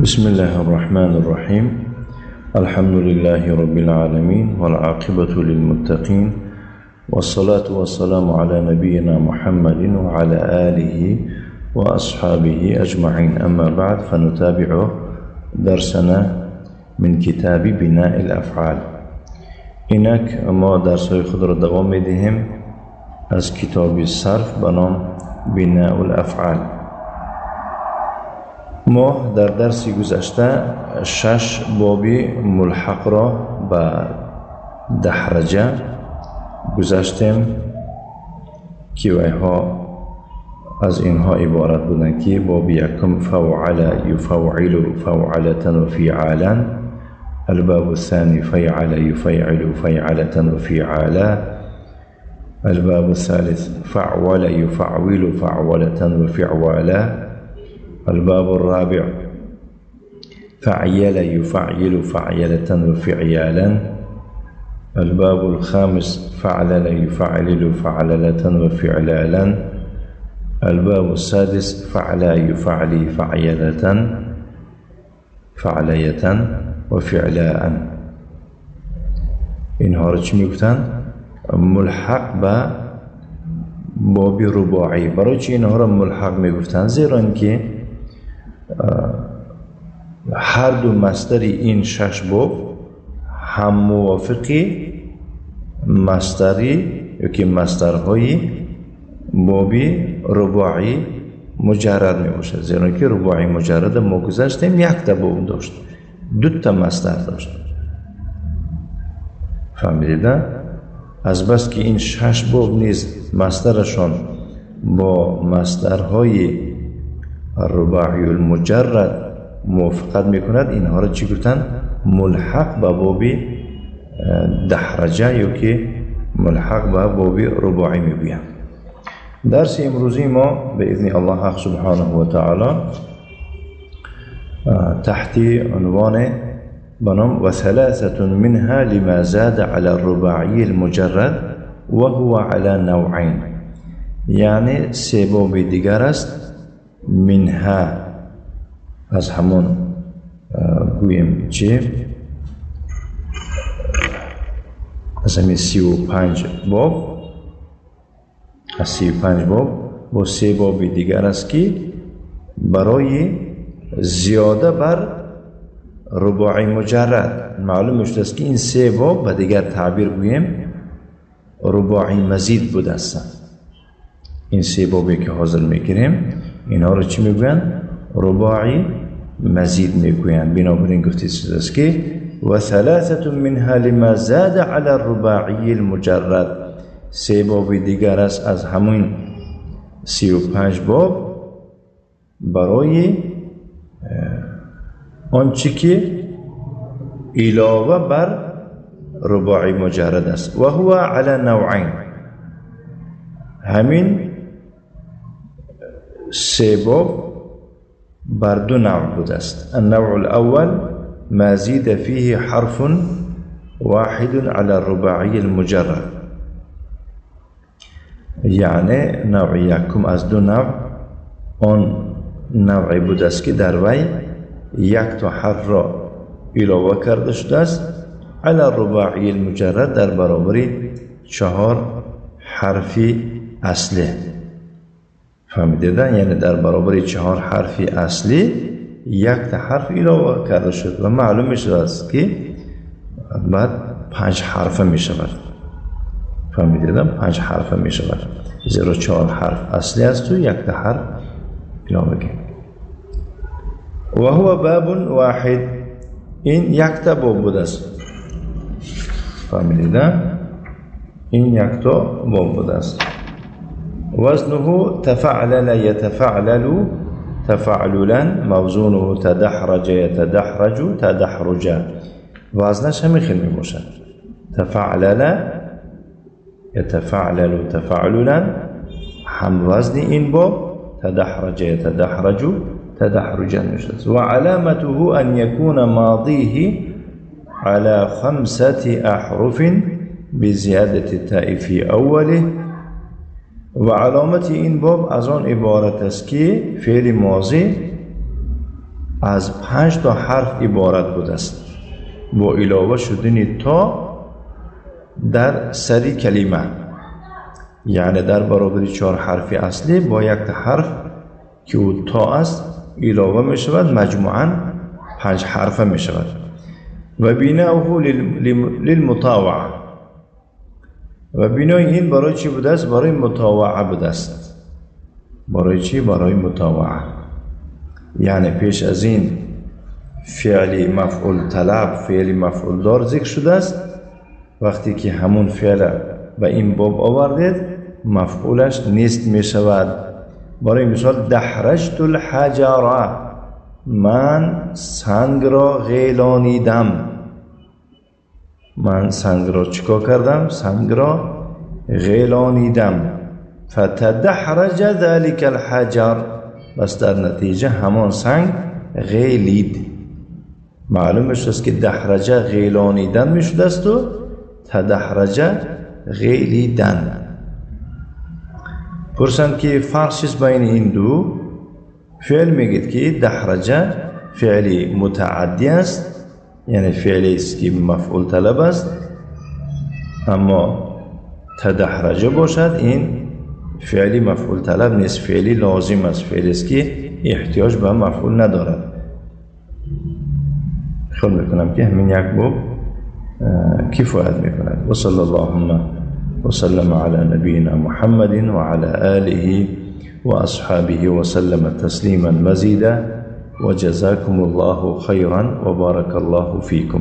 بسم الله الرحمن الرحيم. الحمد لله رب العالمين والعاقبة للمتقين والصلاة والسلام على نبينا محمد وعلى آله وأصحابه أجمعين. أما بعد، فنتابع درسنا من کتاب بناء الأفعال. اینک ما درس‌های خود را دوام می‌دهیم از کتاب صرف به نام بناء الافعال. ما در درس گذشته 6 باب ملحق را به دحرجه گذاشتیم که ویها از اینها عبارت بودند که باب یکم فوعل یفوعل فوعلة و فعالا، الباب الثاني فيعل يفيعل فيعلة وفعالا، الباب الثالث فعول يفعول فعولة وفعوالا، الباب الرابع فعيل يفعيل فعيلة وفعيالا، الباب الخامس فعلل يفعلل فعللة وفعلالا، الباب السادس فعلا يفعلي فعيلة فعلية و فعلاء. اینها رو چی میگفتن؟ ملحق به باب رباعی. برای چی اینها رو ملحق میگفتن؟ زیرا اینکه هر دو مصدر این 6 باب هم موافقی مصدری یا که مصدرهای باب رباعی مجرد میباشد. زیرا که رباعی مجرد ما گذشتیم یک تا باب داشت، دو تا مصدر داشت. فهمیدید؟ از بس که این 6 باب نیز مصدرشان با مصدرهای رباعی المجرد موافقت میکند، اینها را چی گفتن؟ ملحق به باب دحرجه یا که ملحق به باب رباعی میگویند. درس امروزی ما به اذن الله حق سبحانه و تعالی تحت عنوان بنام وثلاثة منها لما زاد على الرباعي المجرد وهو على نوعين، یعنی سه باب دیگر است. منها از همون گوییم چه؟ از همین 35 باب، از 35 باب با سه باب دیگر است که برای زیاده بر رباعی مجرد معلوم شده است که این سه باب به دیگر تعبیر گوییم رباعی مزید بوده است. این سه بابی که حاضر میگیریم اینها رو چی میگویند؟ رباعی مزید میگویند. بنابراین گفته شده است که و ثلاثة منها لما زاد علی الرباعی المجرد، سه باب دیگر است از همون 35 باب برای آنچه که علاوه بر رباعی مجرد است. و هو علی نوعین، همین سه باب بر دو نوع بوده است. النوع الاول ما زید فیه حرف واحد علی الرباعی المجرد، یعنی نوع یکم از دو نوع آن نوعی بوده است که در وی یک تا حرف را علاوه کرده شده است علی الرباعی المجرد، در برابر 4 حرف اصلی. فهمیدید؟ یعنی در برابر 4 حرف اصلی یک تا حرف علاوه کرده شد و معلوم شده است که بعد 5 حرفه می شود. فهمیدید؟ 5 حرفه می شود، زیرا 4 حرف اصلی است و یک تا حرف علاوه کرد. و هو باب واحد، این یک تا باب بوده است. فهمیدید؟ این یک تا باب بوده است. وزنه تفعلل يتفعلل تفعللا، موزونه تدحرج يتدحرج تدحرجا. وزنش همین خیلی میباشد، تفعلل يتفعلل تفعللا، هم وزن این باب تدحرج يتدحرج تدحرجا میشد. و علامته ان يكون ماضيه على 5 احرف بزیادة التاء في اوله. و علامت این باب از آن عبارت است که فعل ماضی از 5 تا حرف عبارت بوده است با علاوه شدن تا در سری کلمه، یعنی در برابر 4 حرف اصلی با یک حرف که او تا است علاوه می شود، مجموعاً 5 حرفه می شود. و بناؤه للمطاوعه، و بنای این برای چی بوده است؟ برای مطاوعه بوده است. برای چی؟ برای مطاوعه. یعنی پیش از این فعل مفعول طلب، فعل مفعول دار ذکر شده است. وقتی که همون فعل به این باب آوردید مفعولش نیست می شود. برای مثال دحرجت الحجر، من سنگ را غیلانیدم. من سنگ را چیکار کردم؟ سنگ را غیلانیدم. فتدحرج ذلك الحجر، بس در نتیجه همان سنگ غیلید. معلوم است که دحرجه غیلانیدن می شده است و تدحرجه غیلیدن. پرسند که فرق چیست بین این دو فعل؟ میگید که دحرجه فعل متعدی است، یعنی فعلی است که مفعول طلب است، اما تدحرجه باشد این فعل مفعول طلب نیست، فعلی لازم است، فعلی است که احتیاج به مفعول ندارد. خیال میکنم که همین یک باب کفایت میکند. و صلی اللهم وسلم على نبينا محمد وعلى آله وأصحابه وسلم تسليما مزيدا وجزاكم الله خيرا وبارك الله فيكم.